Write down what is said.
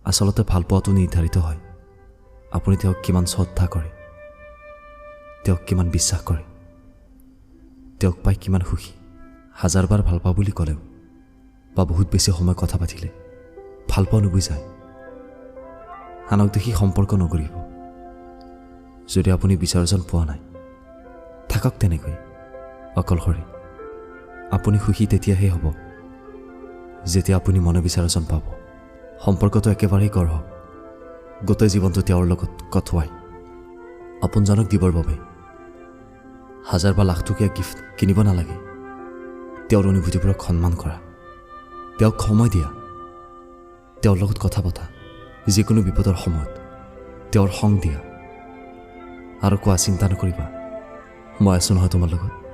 আচলতে ভালপোৱাটো নিৰ্ধাৰিত হয় আপুনি তেওঁক কিমান শ্ৰদ্ধা কৰে, তেওঁক কিমান বিশ্বাস কৰে, তেওঁক পাই কিমান সুখী। হাজাৰবাৰ ভাল পাওঁ বুলি ক'লেও বা বহুত বেছি সময় কথা পাতিলে ভালপোৱা নুবুজায়। আনক দেখি সম্পৰ্ক নগঢ়িব। যদি আপুনি বিচৰাজন পোৱা নাই, থাকক তেনেকৈ অকলশৰে। আপুনি সুখী তেতিয়াহে হ'ব যেতিয়া আপুনি মনে বিচৰাজন পাব। সম্পৰ্কটো একেবাৰেই গঢ়ক, গোটেই জীৱনটো তেওঁৰ লগত কটোৱাই। আপোনজনক দিবৰ বাবে হাজাৰ বা লাখটকীয়া গিফ্ট কিনিব নালাগে। তেওঁৰ অনুভূতিবোৰক সন্মান কৰা, তেওঁক সময় দিয়া, তেওঁৰ লগত কথা পতা, যিকোনো বিপদৰ সময়ত তেওঁৰ সংগ দিয়া আৰু কোৱা, চিন্তা নকৰিবা, মই আছোঁ নহয় তোমাৰ লগত।